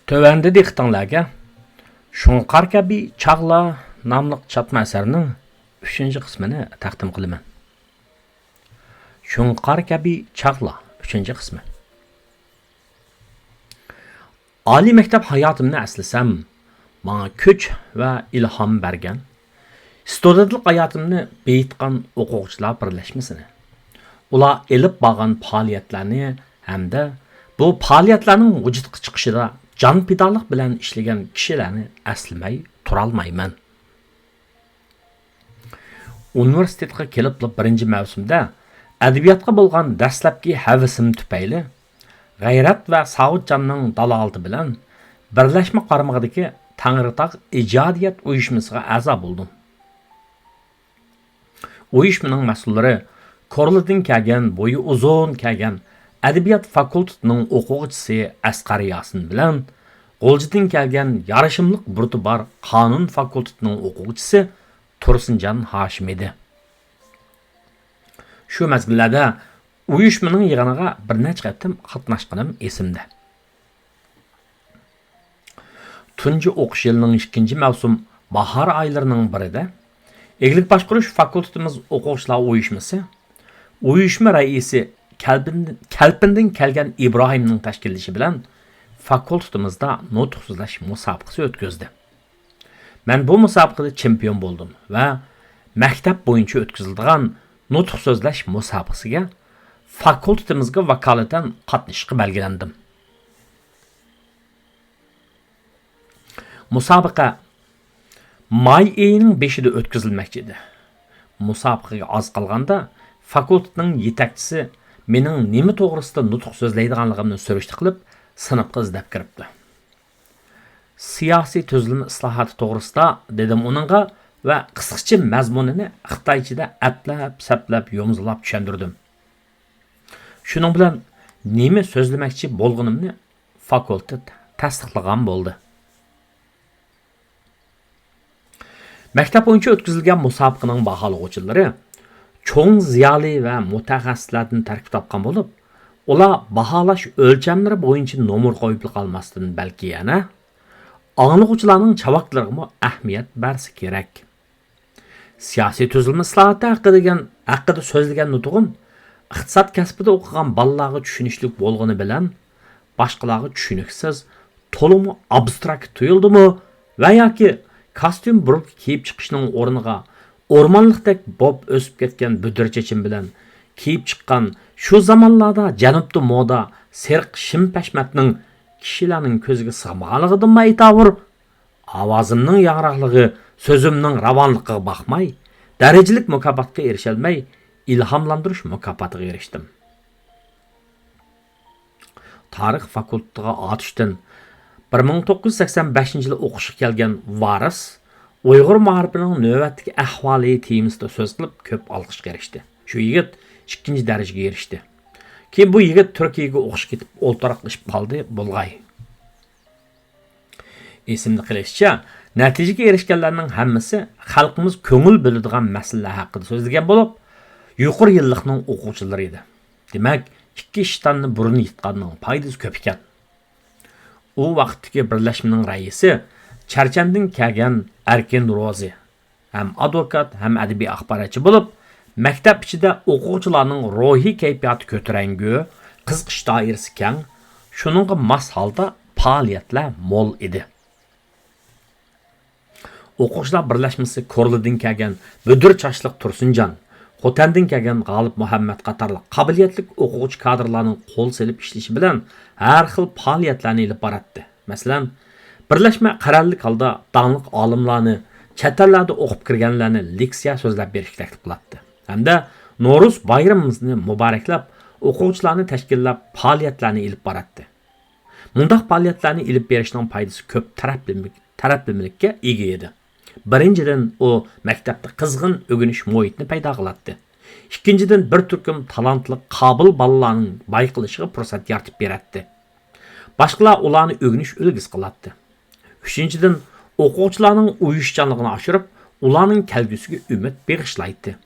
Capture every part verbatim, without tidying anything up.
تۆۋەندە دىققىتىڭلارگە شۇڭقار كەبى چاغلار ناملىق چاتما ئەسەرنىڭ ئۈچىنچى قىسمىنى تەقدىم قىلىمەن. شۇڭقار كەبى چاغلار، ئۈچىنچى قىسمى. ئالىي مەكتەپ ھاياتىمنى ئەسلىسەم، ماڭا كۈچ ۋە ئىلھام بەرگەن، ئىستۇدېنتلىق ھاياتىمنى بېيىتقان ئوقۇغۇچىلار بىرلەشمىسىنى، ئۇلار ئېلىپ بارغان پائالىيەتلەرنى ھەمدە بۇ پائالىيەتلەرنىڭ ۋۇجۇدقا چىقىشىدا جان پىدالىق بىلەن ئىشلىگەن كىشىلەرنى ئەسلىمەي تۇرالمايمەن. ئۇنىۋېرسىتېتقا كېلىپلا بىرىنچى مەۋسۇمدە ئەدەبىياتقا بولغان دەسلەپكى ھەۋىسىم تۈپەيلى، غەيرەت ۋە ساۋۇتجاننىڭ دالالىتى بىلەن بىرلەشمە قارمىقىدىكى تەڭرىتاغ ئىجادىيەت ئۇيۇشمىسىغا ئەزا بولدۇم. ئۇيۇشمىنىڭ مەسئۇللىرى كورلىدىن كەلگەن، بويى ئۇزۇن كەلگەن ئەدەبىيات فاكۇلتېتىنىڭ ئوقۇغۇچىسى ئەسقەر ياسىن بىلەن غۇلجىدىن كەلگەن يارىشىملىق بۇرۇتى بار قانۇن فاكۇلتېتىنىڭ ئوقۇغۇچىسى تۇرسۇنجان ھاشىم ئىدى. شۇ مەزگىللەردە ئۇيۇشمىنىڭ يىغىنىغا بىر نەچچە قېتىم قاتناشقىنىم ئېسىمدە. تۇنجى ئوقۇش يىلىنىڭ ئىككىنچى مەۋسۇم باھار ئايلىرىنىڭ بىرىدە ئىگىلىك باشقۇرۇش فاكۇلتېتىمىز ئوقۇغۇچىلار ئۇيۇشمىسى، ئۇيۇشما رەئىسى كەلپىن-، كەلپىندىن كەلگەن ئىبراھىمنىڭ تەشكىللىشى بىلەن فاكۇلتېتىمىزدا نۇتۇق سۆزلەش مۇسابىقىسى ئۆتكۈزدى. مەن بۇ مۇسابىقىدە چېمپىيون بولدۇم ۋە مەكتەپ بويىچە ئۆتكۈزۈلىدىغان نۇتۇق سۆزلەش مۇسابىقىسىگە فاكۇلتېتىمىزغا ۋاكالىتەن قاتنىشىشقا بەلگىلەندىم. مۇسابىقە ماي ئېيىنىڭ بېشىدا ئۆتكۈزۈلمەكچى ئىدى. مۇسابىقىگە ئاز قالغاندا، فاكۇلتېتنىڭ يېتەكچىسى مېنىڭ نېمە توغرىسىدا نۇتۇق سۆزلەيدىغانلىقىمنى سۈرۈشتە قىلىپ، سىنىپقا ئىزدەپ كىرىپتۇ. «سىياسىي تۈزۈلمە ئىسلاھاتى توغرىسىدا» دېدىم ئۇنىڭغا ۋە قىسقىچە مەزمۇنىنى خىتايچىدا ئەپلەپ-سەپلەپ يومزىلاپ چۈشەندۈردۈم. شۇنىڭ بىلەن نېمە سۆزلىمەكچى بولغىنىمنى فاكۇلتېت تەستىقلىغان بولدى. مەكتەپ بويىچە ئۆتكۈزۈلگەن مۇسابىقىنىڭ باھالىغۇچىلىرى چوڭ زىيالىي ۋە مۇتەخەسسىسلەردىن تەركىب تاپقان بولۇپ، ئۇلار باھالاش ئۆلچەملىرى بويىچە نومۇر قويۇپلا قالماستىن، بەلكى يەنە ئاڭلىغۇچىلارنىڭ چاۋاكلىرىغىمۇ ئەھمىيەت بەرسە كېرەك. سىياسىي تۈزۈلمە ئىسلاھاتى ھەققىدە دېگەن، ھەققىدە سۆزلىگەن نۇتۇقۇم ئىقتىساد كەسپىدە ئوقۇغان بالىلارغا چۈشىنىشلىك بولغىنى بىلەن، باشقىلارغا چۈشىنىكسىز، تولىمۇ ئابستراكت تۇيۇلدىمۇ ۋە ياكى كاستيۇم بۇرۇلكا كىيىپ چىقىشنىڭ ئورنىغا ئورمانلىقتەك بوپ ئۆسۈپ كەتكەن بۈدرە چېچىم بىلەن كىيىپ چىققان شۇ زامانلاردا جەنۇبتا مودا سېرىق شىم پەشمەتنىڭ كىشىلەرنىڭ كۆزىگە سىغمىغانلىقىدىنمۇ ئەيتاۋۇر، ئاۋازىمنىڭ ياڭراقلىقى، سۆزۈمنىڭ راۋانلىقىغا باقماي، دەرىجىلىك مۇكاپاتقا ئېرىشەلمەي، ئىلھاملاندۇرۇش مۇكاپاتىغا ئېرىشتىم. تارىخ فاكۇلتېتىغا ئاتۇشتىن بىر مىڭ توققۇز يۈز سەكسەن بەشىنچى يىلى ئوقۇشقا كەلگەن ۋارىس ئۇيغۇر مائارىپىنىڭ نۆۋەتتىكى ئەھۋالى تېمىسىدا سۆز قىلىپ، كۆپ ئالقىشقا ئېرىشتى. شۇ يىگىت ئىككىنچى دەرىجىگە ئېرىشتى. كېيىن بۇ يىگىت تۈركىيەگە ئوقۇشقا كېتىپ، ئولتۇراقلىشىپ قالدى بولغاي. ئېسىمدە قېلىشىچە، نەتىجىگە ئېرىشكەنلەرنىڭ ھەممىسى خەلقىمىز كۆڭۈل بۆلىدىغان مەسىلىلەر ھەققىدە سۆزلىگەن بولۇپ، يۇقىرى يىللىقنىڭ ئوقۇغۇچىلىرى ئىدى. دېمەك، ئىككى ئىشتاننى بۇرۇن يىتقاننىڭ پايدىسى كۆپ ئىكەن. ئۇ ۋاقىتتىكى بىرلەشمىنىڭ رەئىسى چەرچەندىن كەلگەن ئەركىن روزى ھەم ئادۋوكات، ھەم ئەدەبىي ئاخباراتچى بولۇپ، مەكتەپ ئىچىدە ئوقۇغۇچىلارنىڭ روھىي كەيپىياتى كۆتۈرەڭگۈ، قىزىقىش دائىرىسى كەڭ، شۇنىڭغا ماس ھالدا پائالىيەتلەر مول ئىدى. ئوقۇغۇچىلار بىرلەشمىسى كورلىدىن كەلگەن بۈدۈر چاچلىق تۇرسۇنجان، خوتەندىن كەلگەن غالىپ مۇھەممەت قاتارلىق قابىلىيەتلىك ئوقۇغۇچى كادىرلارنىڭ قول سېلىپ ئىشلىشى بىلەن ھەر خىل پائالىيەتلەرنى ئېلىپ باراتتى. مەسىلەن، بىرلەشمە قەرەللىك ھالدا داڭلىق ئالىملارنى، چەت ئەللەردە ئوقۇپ كىرگەنلەرنى لېكسىيە سۆزلەپ بېرىشكە تەكلىپ قىلاتتى ھەمدە نورۇز بايرىمىمىزنى مۇبارەكلەپ، ئوقۇغۇچىلارنى تەشكىللەپ، پائالىيەتلەرنى ئېلىپ باراتتى. مۇنداق پائالىيەتلەرنى ئېلىپ بېرىشنىڭ پايدىسى كۆپ تەرەپلىمىلىك-، تەرەپلىمىلىككە ئىگە ئىدى. بىرىنچىدىن، ئۇ مەكتەپتە قىزغىن ئۆگىنىش مۇھىتىنى پەيدا قىلاتتى. ئىككىنچىدىن، بىر تۈركۈم تالانتلىق، قابىل بالىلارنىڭ بايقىلىشىغا پۇرسەت يارىتىپ بېرەتتى. باشقىلار ئۇلارنى ئۆگىنىش ئۈلگىسى قىلاتتى. ئۈچىنچىدىن، ئوقۇغۇچىلارنىڭ ئۇيۇشۇشچانلىقىنى ئاشۇرۇپ، ئۇلارنىڭ كەلگۈسىگە ئۈمىد بېغىشلايتتى.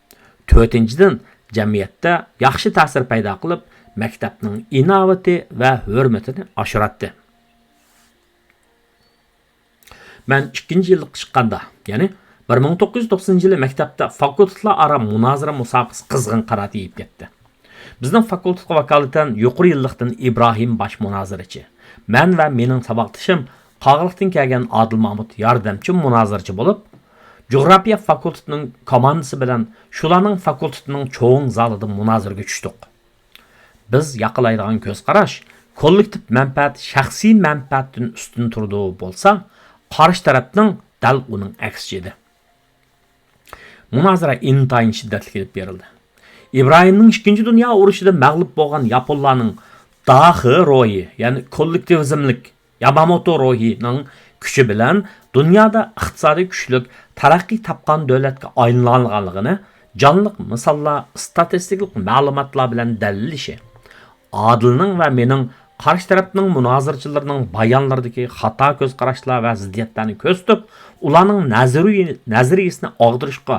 تۆتىنچىدىن، جەمئىيەتتە ياخشى تەسىر پەيدا قىلىپ، مەكتەپنىڭ ئىناۋىتى ۋە ھۆرمىتىنى ئاشۇراتتى. مەن ئىككىنچى يىللىققا چىققاندا، يەنى بىر مىڭ توققۇز يۈز توقسىنىنچى يىلى مەكتەپتە فاكۇلتېتلار ئارا مۇنازىرە مۇسابىقىسى قىزغىن قارا تېگىپ كەتتى. بىزنىڭ فاكۇلتېتقا ۋاكالىتەن يۇقىرى يىللىقتىن ئىبراھىم باش مۇنازىرىچى، مەن ۋە مېنىڭ ساۋاقدىشىم قاغىلىقتىن كەلگەن ئادىل مامۇت ياردەمچى مۇنازىرىچى بولۇپ، جۇغراپىيە فاكۇلتېتىنىڭ كوماندىسى بىلەن شۇلارنىڭ فاكۇلتېتىنىڭ چوڭ زالىدا مۇنازىرىگە چۈشتۇق. بىز ياقىلايدىغان كۆز قاراش كوللېكتىپ مەنپەئەت شەخسىي مەنپەئەتتىن ئۈستۈن تۇرىدۇ بولسا، قارشى تەرەپنىڭ دەل ئۇنىڭ ئەكسىچە ئىدى. مۇنازىرە ئىنتايىن شىددەتلىك ئېلىپ بېرىلدى. ئىبراھىمنىڭ ئىككىنچى دۇنيا ئۇرۇشىدا مەغلۇپ بولغان ياپونلارنىڭ داخې روھى، يەنى كوللېكتىۋىزملىك ياماموتو روھىنىڭ كۈچى بىلەن دۇنيادا ئىقتىسادىي كۈچلۈك، تەرەققىي تاپقان دۆلەتكە ئايلانغانلىقىنى جانلىق مىساللار، ئىستاتىستىكىلىق مەلۇماتلار بىلەن دەلىللىشى، ئادىلنىڭ ۋە مېنىڭ قارشى تەرەپنىڭ مۇنازىرىچىلىرىنىڭ بايانلىرىدىكى خاتا كۆز قاراشلار ۋە زىددىيەتلەرنى كۆرسىتىپ، ئۇلارنىڭ نەزەرىي-، نەزەرىيىسىنى ئاغدۇرۇشقا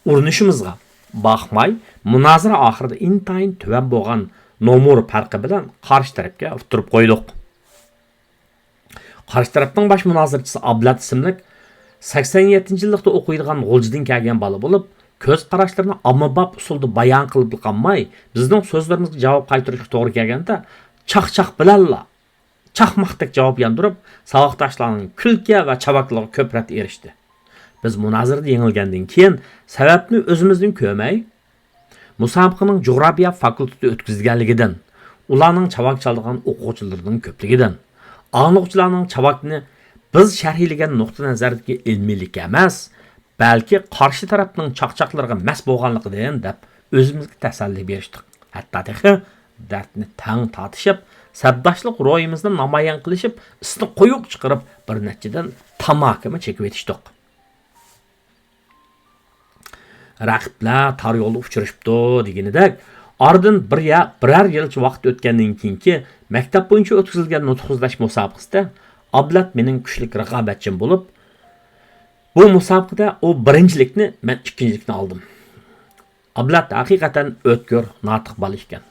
ئۇرۇنۇشىمىزغا باقماي، مۇنازىرە ئاخىرىدا ئىنتايىن تۆۋەن بولغان نومۇر پەرقى بىلەن قارشى تەرەپكە ئۇتتۇرۇپ قويدۇق. قارشى تەرەپنىڭ باش مۇنازىرىچىسى ئابلەت ئىسىملىك سەكسەن يەتتىنچى يىللىقتا ئوقۇيدىغان غۇلجىدىن كەلگەن بالا بولۇپ، كۆز قاراشلىرىنى ئاممىباب ئۇسۇلدا بايان قىلىپلا قالماي، بىزنىڭ سۆزلىرىمىزگە جاۋاب قايتۇرۇشقا توغرا كەلگەندە، چاقچاق بىلەنلا، چاقماقتەك جاۋاب ياندۇرۇپ، ساۋاقداشلارنىڭ كۈلكە ۋە چاۋاكلىرىغا كۆپ رەت ئېرىشتى. بىز مۇنازىرىدە يېڭىلگەندىن كېيىن، سەۋەبنى ئۆزىمىزدىن كۆرمەي، مۇسابىقىنىڭ جۇغراپىيە فاكۇلتېتى ئۆتكۈزگەنلىكىدىن، ئۇلارنىڭ چاۋاك چالىدىغان ئوقۇغۇچىلىرىنىڭ كۆپلۈكىدىن، ئاڭلىغۇچىلارنىڭ چاۋاكنى بىز شەرھلىگەن نۇقتىئىنەزەردىكى ئىلمىيلىككە ئەمەس، بەلكى قارشى تەرەپنىڭ چاقچاقلىرىغا مەس بولغانلىقىدىن دەپ ئۆزىمىزگە تەسەللى بېرىشتۇق. ھەتتا تېخى دەردنى تەڭ تارتىشىپ، سەپداشلىق روھىمىزنى نامايان قىلىشىپ، ئىسنى قويۇق چىقىرىپ، بىر نەچچىدىن تاماكىمۇ چېكىۋېتىشتۇق. رەقىبلەر تار يولدا ئۇچرىشىپتۇ دېگىنىدەك، ئارىدىن بىر يا-، بىرەر يىلچە ۋاقىت ئۆتكەندىن كېيىنكى مەكتەپ بويىچە ئۆتكۈزۈلگەن نۇتۇق سۆزلەش مۇسابىقىسىدە ئابلەت مېنىڭ كۈچلۈك رىقابەتچىم بولۇپ، بۇ مۇسابىقىدە ئۇ بىرىنچىلىكنى، مەن ئىككىنچىلىكنى ئالدىم. ئابلەت ھەقىقەتەن ئۆتكۈر، ناتىق بالا ئىكەن.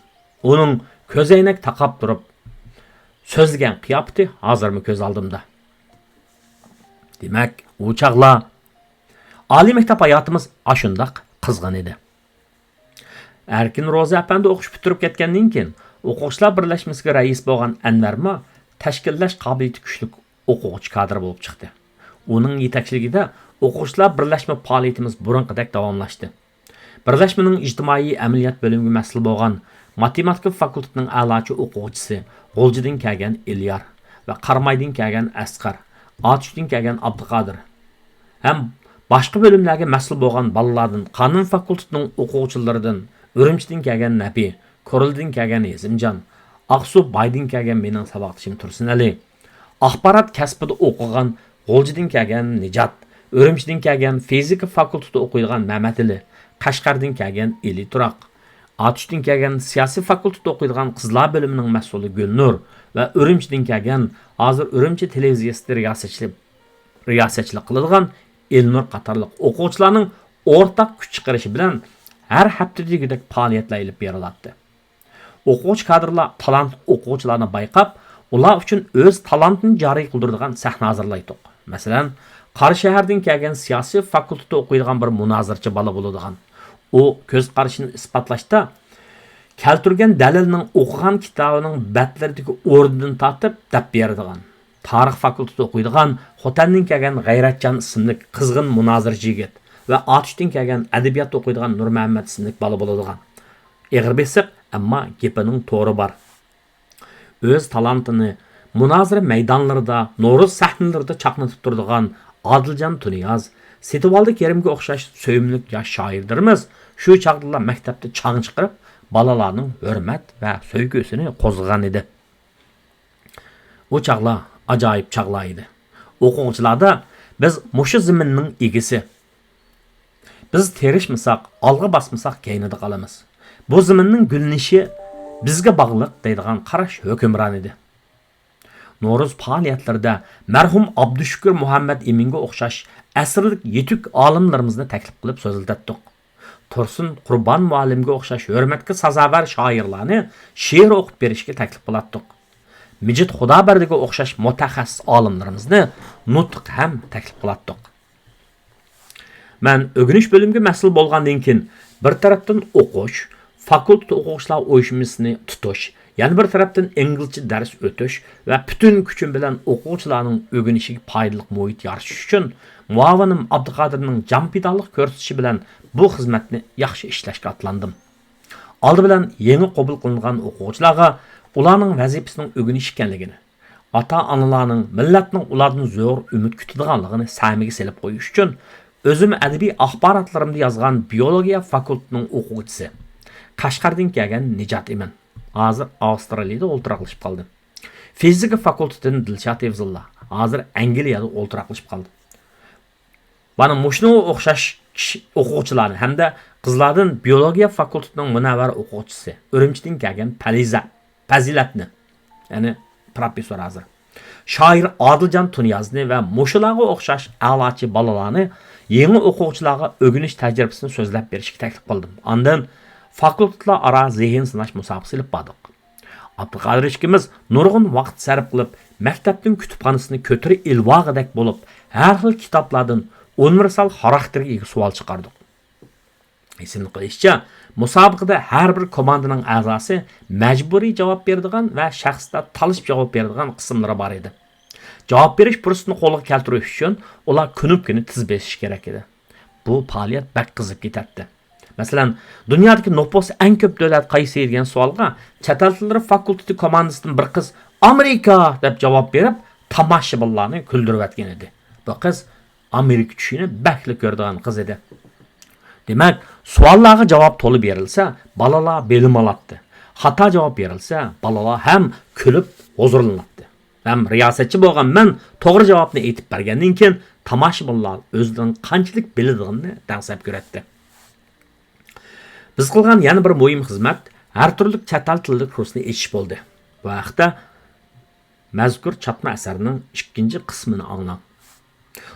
ئۇنىڭ كۆزەينەك تاقاپ تۇرۇپ سۆزلىگەن قىياپىتى ھازىرمۇ كۆز ئالدىمدا. دېمەك، ئۇ چاغلار ئالىي مەكتەپ ھاياتىمىز ئاشۇنداق قىزغىن ئىدى. ئەركىن روزى ئەپەندى ئوقۇش پۈتتۈرۈپ كەتكەندىن كېيىن، ئوقۇغۇچىلار بىرلەشمىسىگە رەئىس بولغان ئەنۋەرمۇ تەشكىللەش قابىلىيىتى كۈچلۈك ئوقۇغۇچى كادىرى بولۇپ چىقتى. ئۇنىڭ يېتەكچىلىكىدە ئوقۇغۇچىلار بىرلەشمە پائالىيىتىمىز بۇرۇنقىدەك داۋاملاشتى. بىرلەشمىنىڭ ئىجتىمائىي ئەمەلىيەت بۆلۈمىگە مەسئۇل بولغان ماتېماتىكا فاكۇلتېتىنىڭ ئەلاچى ئوقۇغۇچىسى غۇلجىدىن كەلگەن ئېلىيار ۋە قارامايدىن كەلگەن ئەسقەر، ئاتۇشتىن كەلگەن ئابدۇقادىر ھەم باشقا بۆلۈملەرگە مەسئۇل بولغان بالىلاردىن، قانۇن فاكۇلتېتىنىڭ ئوقۇغۇچىلىرىدىن ئۈرۈمچىدىن كەلگەن نەبى، كورلىدىن كەلگەن ھېزىمجان، ئاقسۇ بايدىن كەلگەن مېنىڭ ساۋاقدىشىم تۇرسۇنئەلى، ئاخبارات كەسپىدە ئوقۇغان غۇلجىدىن كەلگەن نىجات، ئۈرۈمچىدىن كەلگەن فىزىكا فاكۇلتېتىدا ئوقۇيدىغان مەمەتئېلى، قەشقەردىن كەلگەن ئېلى تۇراق، ئاتۇشتىن كەلگەن سىياسىي فاكۇلتېتتا ئوقۇيدىغان قىزلار بۆلۈمىنىڭ مەسئۇلى گۈلنۇر ۋە ئۈرۈمچىدىن كەلگەن، ھازىر ئۈرۈمچى تېلېۋىزىيەسىدە رىياسەتچىلىك، رىياسەتچىلىك قىلىدىغان ئېلنۇر قاتارلىق ئوقۇغۇچىلارنىڭ ئورتاق كۈچ چىقىرىشى بىلەن ھەر ھەپتە دېگۈدەك پائالىيەتلەر ئېلىپ بېرىلاتتى. ئوقۇغۇچى كادىرلار تالانتلىق ئوقۇغۇچىلارنى بايقاپ، ئۇلار ئۈچۈن ئۆز تالانتىنى جارى قىلدۇرىدىغان سەھنە ھازىرلايتتۇق. مەسىلەن، قاراشەھەردىن كەلگەن سىياسىي فاكۇلتېتتا ئوقۇيدىغان بىر مۇنازىرىچى بالا بولىدىغان. ئۇ كۆز قارىشىنى ئىسپاتلاشتا كەلتۈرگەن دەلىلنىڭ ئوقۇغان كىتابىنىڭ بەتلىرىدىكى ئورنىدىن تارتىپ دەپ بېرىدىغان. تارىخ فاكۇلتېتىدا ئوقۇيدىغان خوتەندىن كەلگەن غەيرەتجان ئىسىملىك قىزغىن مۇنازىرىچى يىگىت ۋە ئاتۇشتىن كەلگەن ئەدەبىياتتا ئوقۇيدىغان نۇرمەمەت ئىسىملىك بالا بولىدىغان. ئېغىر بېسىق، ئەمما گېپىنىڭ تورى بار. ئۆز تالانتىنى مۇنازىرە مەيدانلىرىدا، نورۇز سەھنىلىرىدا چاقنىتىپ تۇرىدىغان ئادىلجان تۇنىياز، سېتىۋالدى كېرىمگە ئوخشاش سۆيۈملۈك ياش شائىرلىرىمىز شۇ چاغدىلا مەكتەپتە چاڭ چىقىرىپ، بالىلارنىڭ ھۆرمەت ۋە سۆيگۈسىنى قوزغىغان ئىدى. ئۇ چاغلار ئاجايىپ چاغلار ئىدى. ئوقۇغۇچىلاردا بىز مۇشۇ زېمىننىڭ ئىگىسى. بىز تىرىشمىساق، ئالغا باسمىساق كەينىدە قالىمىز. بۇ زېمىننىڭ گۈللىنىشى بىزگە باغلىق دەيدىغان قاراش ھۆكۈمران ئىدى. نورۇز پائالىيەتلىرىدە مەرھۇم ئابدۇشۈكۈر مۇھەممەد ئىمىنگە ئوخشاش ئەسىرلىك يېتۈك ئالىملىرىمىزنى تەكلىپ قىلىپ سۆزلىتەتتۇق. تۇرسۇن قۇربان مۇئەللىمگە ئوخشاش ھۆرمەتكە سازاۋەر شائىرلارنى شېئىر ئوقۇپ بېرىشكە تەكلىپ قىلاتتۇق. مىجىت خۇدابەردىگە ئوخشاش مۇتەخەسسىس ئالىملىرىمىزنى نۇتۇق ھەم تەكلىپ قىلاتتۇق. مەن ئۆگىنىش بۆلۈمىگە مەسئۇل بولغاندىن كېيىن، بىر تەرەپتىن ئوقۇش، فاكۇلتېت ئوقۇغۇچىلار ئۇيۇشمىسىنى تۇتۇش، يەنە بىر تەرەپتىن ئىنگلىزچە دەرس ئۆتۈش ۋە پۈتۈن كۈچۈم بىلەن ئوقۇغۇچىلارنىڭ ئۆگىنىشىگە پايدىلىق مۇھىت يارىتىش ئۈچۈن مۇئاۋىنىم ئابدۇقادىرنىڭ جان پىدالىق كۆرسىتىشى بىلەن بۇ خىزمەتنى ياخشى ئىشلەشكە ئاتلاندىم. ئالدى بىلەن يېڭى قوبۇل قىلىنغان ئوقۇغۇچىلارغا ئۇلارنىڭ ۋەزىپىسىنىڭ ئۆگىنىش ئىكەنلىكىنى، ئاتا-ئانىلارنىڭ مىللەتنىڭ ئۇلاردىن زور ئۈمىد كۈتىدىغانلىقىنى سەمىگە سېلىپ قويۇش ئۈچۈن، ئۆزۈم ئەدەبىي ئاخباراتلىرىمدا يازغان بىيولوگىيە فاكۇلتېتىنىڭ ئوقۇغۇچىسى، قەشقەردىن كەلگەن نىجات ئىمىن، ھازىر ئاۋسترالىيىدە ئولتۇراقلىشىپ قالدى. فىزىكا فاكۇلتېتىدىن دىلشات ھېفىزۇللا، ھازىر ئەنگلىيەدە ئولتۇراقلىشىپ قالدى. مانا مۇشۇنىڭغا ئوخشاش كىشى، ئوقۇغۇچىلارنى ھەمدە قىزلاردىن بىيولوگىيە فاكۇلتېتىنىڭ مۇنەۋۋەر ئوقۇغۇچىسى، ئۈرۈمچىدىن كەلگەن پەلىزە، پەزىلەتنى، يەنى پروفېسسور ھازىر، شائىر ئادىلجان تۇنىيازنى ۋە مۇشۇلارغا ئوخشاش ئەلاچى بالىلارنى يېڭى ئوقۇغۇچىلارغا ئۆگىنىش تەجرىبىسىنى سۆزلەپ بېرىشكە تەكلىپ قىلدىم. ئاندىن فاكۇلتېتلار ئارا زېھىن سىناش مۇسابىقىسى ئېلىپ باردۇق. ئابدۇقادىر ئىككىمىز نۇرغۇن ۋاقىت سەرپ قىلىپ، مەكتەپنىڭ كۇتۇپخانىسىنى كۆتۈرە ئىلىۋالغۇدەك بولۇپ، ھەر خىل كىتابلاردىن ئۇنىۋېرسال خاراكتېرگە ئىگە سوئال چىقاردۇق. ئېسىمدە قېلىشىچە، مۇسابىقىدە ھەر بىر كوماندىنىڭ ئەزاسى مەجبۇرىي جاۋاب بېرىدىغان ۋە شەخسلەر تالىشىپ جاۋاب بېرىدىغان قىسىملىرى بار ئىدى. جاۋاب بېرىش پۇرسىتىنى قولغا كەلتۈرۈش ئۈچۈن ئۇلار كۇنۇپكىنى تېز بېسىشى كېرەك ئىدى. بۇ پائالىيەت بەك قىزىپ كېتەتتى. مەسىلەن، دۇنيادىكى نوپۇسى ئەڭ كۆپ دۆلەت قايسى دېگەن سوئالغا چەت ئەل تىللىرى فاكۇلتېتى كوماندىسىدىن بىر قىز «ئامېرىكا» دەپ جاۋاب بېرىپ، تاماشىبىنلارنى كۈلدۈرۈۋەتكەن ئىدى. بۇ قىز ئامېرىكا چۈشىنى بەكلا كۆرىدىغان قىز ئىدى. دېمەك، سوئاللارغا جاۋاب تولا بېرىلسە، بالىلار بىلىم ئالاتتى. خاتا جاۋاب بېرىلسە، بالىلار ھەم كۈلۈپ ھۇزۇرلىناتتى. ھەم رىياسەتچى بولغان مەن توغرا جاۋابنى ئېيتىپ بەرگەندىن كېيىن، تاماشىبىنلار ئۆزلىرىنىڭ قانچىلىك بىلىدىغىنىنى دەڭسەپ كۆرەتتى. بىز قىلغان يەنە بىر مۇھىم خىزمەت، ھەر تۈرلۈك چەت ئەل تىللىق كۇرسنى ئېچىش بولدى. بۇ ھەقتە مەزكۇر چاتما ئەسەرنىڭ ئىككىنچى قىسمىنى ئاڭلاڭ.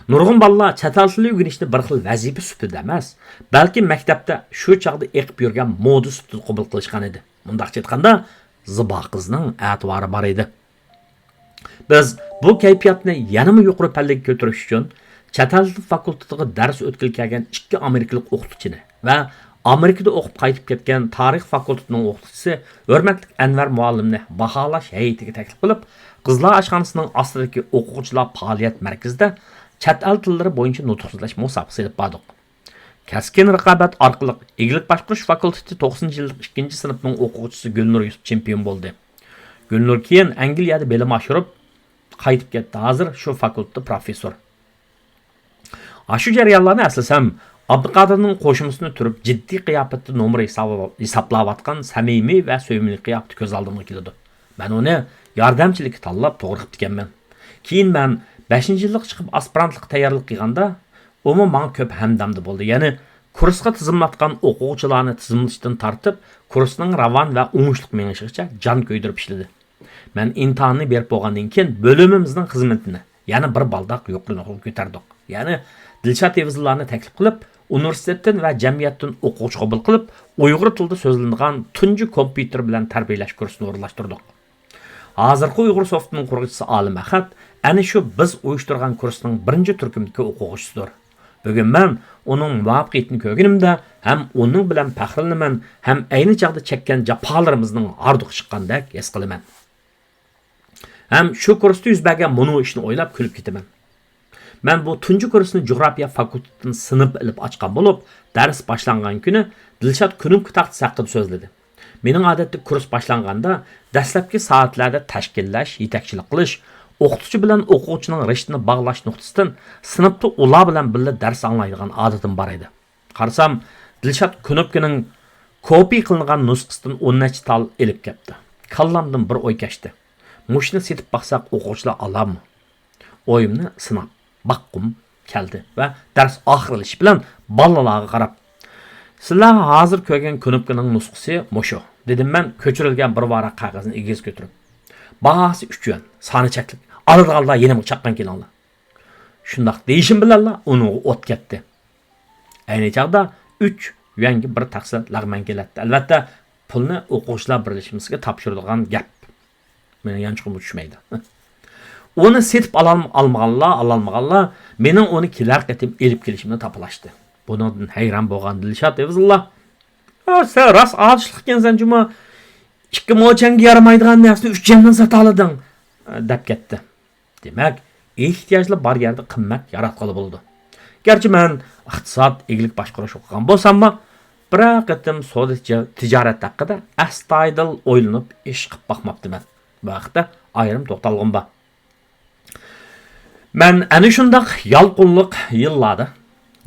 نۇرغۇن بالىلار چەت ئەل تىلى ئۆگىنىشنى بىر خىل ۋەزىپە سۈپىتىدە ئەمەس، بەلكى مەكتەپتە شۇ چاغدا ئېقىپ يۈرگەن مودا سۈپىتىدە قوبۇل قىلىشقان ئىدى. مۇنداقچە ئېيتقاندا، زىبا قىزنىڭ ئەتىۋارى بار ئىدى. بىز بۇ كەيپىياتنى يەنىمۇ يۇقىرى پەللىگە كۆتۈرۈش ئۈچۈن، چەت ئەل تىل فاكۇلتېتىغا دەرس ئۆتكىلى كەلگەن ئىككى ئامېرىكىلىق ئوقۇتقۇچىنى ۋە ئامېرىكىدا ئوقۇپ قايتىپ كەتكەن تارىخ فاكۇلتېتىنىڭ ئوقۇتقۇچىسى ھۆرمەتلىك ئەنۋەر مۇئەللىمنى باھالاش ھەيئىتىگە تەكلىپ قىلىپ، قىزلار ئاشخانىسىنىڭ ئاستىدىكى ئوقۇغۇچىلار پائالىيەت مەركىزىدە چەت ئەل تىللىرى بويىچە نۇتۇق سۆزلەش مۇسابىقىسى ئېلىپ باردۇق. كەسكىن رىقابەت ئارقىلىق ئىگىلىك باشقۇرۇش فاكۇلتېتى توققۇزىنچى يىللىق ئىككىنچى سىنىپنىڭ ئوقۇغۇچىسى گۈلنۇر يۈسۈپ چېمپىيون بولدى. گۈلنۇر كېيىن ئەنگلىيەدە بىلىم ئاشۇرۇپ، قايتىپ كەتتى. ھازىر شۇ فاكۇلتېتتا پروفېسسور. ئاشۇ جەريانلارنى ئەسلىسەم، ئابدۇقادىرنىڭ قوشۇمىسىنى تۈرۈپ، جىددىي قىياپەتتە نومۇر ھېسابلاۋاتقان سەمىمىي ۋە سۆيۈملۈك قىياپىتى كۆز ئالدىمغا كېلىدۇ. مەن ئۇنى ياردەمچىلىككە تاللاپ توغرا قىپتىكەنمەن. كېيىن مەن بەشىنچى يىللىققا چىقىپ ئاسپىرانتلىققا تەييارلىق قىلغاندا، ئۇمۇ ماڭا كۆپ ھەمدەمدە بولدى. يەنى كۇرسقا تىزىملاتقان ئوقۇغۇچىلارنى تىزىملىتىشتىن تارتىپ، كۇرسنىڭ راۋان ۋە ئوڭۇشلۇق مېڭىشىغىچە جان كۆيدۈرۈپ ئىشلىدى. مەن ئىمتىھاننى بېرىپ بولغاندىن كېيىن، بۆلۈمىمىزنىڭ خىزمىتىنى يەنە بىر بالداق يۇقىرى نوقتىغا كۆتەردۇق. يەنى دىلشات ھېفىزلارنى تەكلىپ قىلىپ، ئۇنىۋېرسىتېتتىن ۋە جەمئىيەتتىن ئوقۇغۇچى قوبۇل قىلىپ، ئۇيغۇر تىلىدا سۆزلىنىدىغان تۇنجى كومپيۇتېر بىلەن تەربىيەلەش كۇرسىنى ئورۇنلاشتۇردۇق. ھازىرقى ئۇيغۇر سوفتىنىڭ قۇرغۇچىسى ئالىم ئەخەت ئەنە شۇ بىز ئۇيۇشتۇرغان كۇرسنىڭ بىرىنچى تۈركۈمدىكى ئوقۇغۇچىسىدۇر. بۈگۈن مەن ئۇنىڭ مۇۋەپپەقىيىتىنى كۆرگىنىمدە ھەم ئۇنىڭ بىلەن پەخىرلىنىمەن، ھەم ئەينى چاغدا چەككەن جاپالىرىمىزنىڭ ھاردۇقى چىققاندەك ھېس قىلىمەن. ھەم شۇ كۇرستا يۈز بەرگەن مۇنۇ ئىشنى ئويلاپ كۈلۈپ كېتىمەن. مەن بۇ تۇنجى كۇرسنى جۇغراپىيە فاكۇلتېتىدىن سىنىپ ئېلىپ ئاچقان بولۇپ، دەرس باشلانغان كۈنى دىلشات كۇنۇپكا تاختىسى ھەققىدە سۆزلىدى. مېنىڭ ئادەتتە كۇرس باشلانغاندا دەسلەپكى سائەتلەردە تەشكىللەش، يېتەكچىلىك قىلىش، ئوقۇتقۇچى بىلەن ئوقۇغۇچىنىڭ رىشتىنى باغلاش نۇقتىسىدىن سىنىپتا ئۇلار بىلەن بىللە دەرس ئاڭلايدىغان ئادىتىم بار ئىدى. قارىسام، دىلشات كۇنۇپكىنىڭ كوپىي قىلىنغان نۇسخىسىدىن ئون نەچچە تال ئېلىپ كەپتۇ. كاللامدىن بىر ئوي كەچتى. مۇشۇنى سېتىپ باقساق، ئوقۇغۇچىلار ئالارمۇ؟ ئويۇمنى سىناپ باققۇم كەلدى ۋە دەرس ئاخىرلىشىش بىلەن بالىلارغا قاراپ، «سىلەر ھازىر كۆرگەن كۇنۇپكىنىڭ نۇسخىسى مۇشۇ» دېدىم مەن كۆچۈرۈلگەن بىر ۋاراق قەغەزنى ئېگىزگە كۆتۈرۈپ. «باھاسى ئۈچ يۈەن، سانى چەكلىك. ئالىدىغانلار يېنىمغا چاققان كېلىڭلار.» شۇنداق دېيىشىم بىلەنلا ئۇنىڭغا ئوت كەتتى. ئەينى چاغدا ئۈچ يۈەنگە بىر تەخسە لەغمەن كېلەتتى. ئەلۋەتتە، پۇلنى ئوقۇغۇچىلار بىرلەشمىسىگە تاپشۇرىدىغان گەپ. مېنىڭ يانچۇقۇمغا چۈشمەيدۇ. ئۇنى سېتىپ ئالالم-، ئالمىغانلار، ئالالمىغانلار مېنىڭ ئۇنى كېلەر قېتىم ئېلىپ كېلىشىمنى تاپىلاشتى. بۇنىڭدىن ھەيران بولغان دىلشات ئېۋىزىللا، «ئا، سەن راست ئالىشلىق ئىكەنسەن جۇمۇ، ئىككى موچەنگە يارىمايدىغان نەرسىنى ئۈچ يەندىن ساتالىدىڭ» دەپ كەتتى. دېمەك، ئېھتىياجلار بار يەردە قىممەت ياراتقىلى بولىدۇ. گەرچە مەن ئىقتىساد، ئىگىلىك باشقۇرۇش ئوقۇغان بولساممۇ، بىرەر قېتىم سودا تىجا-، تىجارەت ھەققىدە ئەستايىدىل ئويلىنىپ ئىش قىلىپ باقماپتىمەن. بۇ ھەقتە ئايرىم توختالغۇم بار. مەن ئەنە شۇنداق يالقۇنلۇق يىللاردا،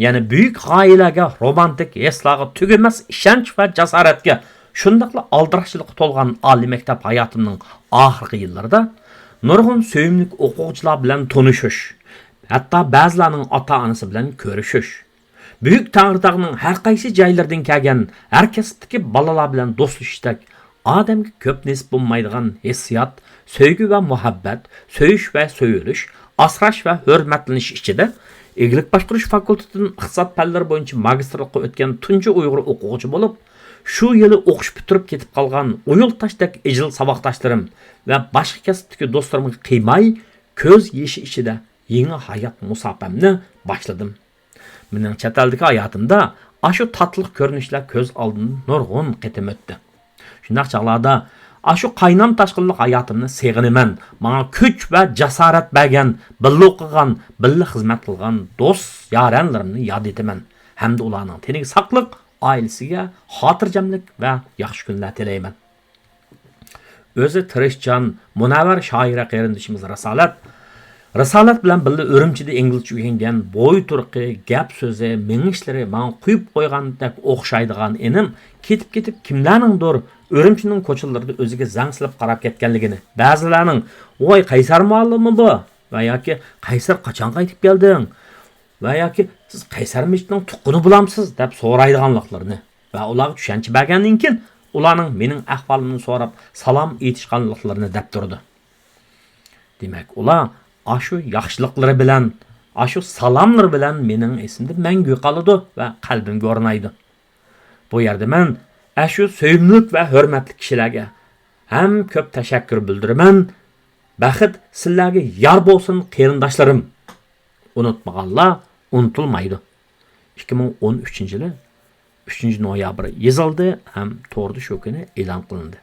يەنى بۈيۈك غايىلەرگە، رومانتىك ھېسلارغا تۈگىمەس ئىشەنچ ۋە جاسارەتكە، شۇنداقلا ئالدىراشچىلىققا تولغان ئالىي مەكتەپ ھاياتىمنىڭ ئاخىرقى يىللىرىدا نۇرغۇن سۆيۈملۈك ئوقۇغۇچىلار بىلەن تونۇشۇش، ھەتتا بەزىلەرنىڭ ئاتا-ئانىسى بىلەن كۆرۈشۈش، بۈيۈك تەڭرىتاغنىڭ ھەر قايسى جايلىرىدىن كەلگەن ھەر كەسىپتىكى بالىلار بىلەن دوستلىشىشتەك ئادەمگە كۆپ نېسىپ بولمايدىغان ھېسسىيات، سۆيگۈ ۋە مۇھەببەت، سۆيۈش ۋە سۆيۈلۈش، ئاسراش ۋە ھۆرمەتلىنىش ئىچىدە ئىگىلىك باشقۇرۇش فاكۇلتېتىدىن ئىقتىساد پەنلىرى بويىچە ماگىستىرلىققا ئۆتكەن تۇنجى ئۇيغۇر ئوقۇغۇچى بولۇپ، شۇ يىلى ئوقۇش پۈتتۈرۈپ كېتىپ قالغان ئۇيۇل تاشتەك ئىجىل ساۋاقداشلىرىم ۋە باشقا كەسىپتىكى دوستلىرىمغا قىيماي، كۆز يېشى ئىچىدە يېڭى ھايات مۇساپەمنى باشلىدىم. مېنىڭ چەت ئەلدىكى ھاياتىمدا ئاشۇ تاتلىق كۆرۈنۈشلەر كۆز ئالدىمدىن نۇرغۇن قېتىم ئۆتتى. شۇنداق چاغلاردا ئاشۇ قاينام تاشقىنلىق ھاياتىمنى سېغىنىمەن. ماڭا كۈچ ۋە جاسارەت بەرگەن، بىللە ئوقۇغان، بىللە خىزمەت قىلغان دوست-يارەنلىرىمنى ياد ئېتىمەن ھەمدە ئۇلارنىڭ تېنىگە ساقلىق، ئائىلىسىگە خاتىرجەملىك ۋە ياخشى كۈنلەر تىلەيمەن. ئۆزى تىرىشچان، مۇنەۋۋەر شائىرە قېرىندىشىمىز رىسالەت. رىسالەت بىلەن بىللە ئۈرۈمچىدە ئىنگلىزچە ئۆگەنگەن، بوي تۇرقى، گەپ سۆزى، مېڭىشلىرى ماڭا قويۇپ قويغاندەك ئوخشايدىغان ئىنىم كېتىپ-كېتىپ كىملەرنىڭدۇر ئۈرۈمچىنىڭ كوچىلىرىدا ئۆزىگە زەڭسىلەپ قاراپ كەتكەنلىكىنى، بەزىلەرنىڭ «ۋاي، قەيسەر مۇئەللىممۇ بۇ؟» ۋە ياكى «قەيسەر، قاچان قايتىپ كەلدىڭ؟» ۋە ياكى «سىز قەيسەر مەسچىتىنىڭ تۇغقىنى بولامسىز؟» دەپ سورايدىغانلىقلىرىنى ۋە ئۇلارغا چۈشەنچە بەرگەندىن كېيىن، ئۇلارنىڭ مېنىڭ ئەھۋالىمنى سوراپ، سالام ئېيتىشقانلىقلىرىنى دەپ تۇرىدۇ. دېمەك، ئۇلار ئاشۇ ياخشىلىقلىرى بىلەن، ئاشۇ سالاملىرى بىلەن مېنىڭ ئېسىمدە مەڭگۈ قالىدۇ ۋە قەلبىمگە ئورنايدۇ. بۇ يەردە مەن ئاشۇ سۆيۈملۈك ۋە ھۆرمەتلىك كىشىلەرگە ھەم كۆپ تەشەككۈر بىلدۈرىمەن. بەخت سىلەرگە يار بولسۇن، قېرىنداشلىرىم! ئۇنتۇمىغانلار ئۇنتۇلمايدۇ. ئىككى مىڭ ئون ئۈچىنچى يىلى ئۈچىنچى نويابىر يېزىلدى ھەم توردا شۇ كۈنى ئېلان قىلىندى.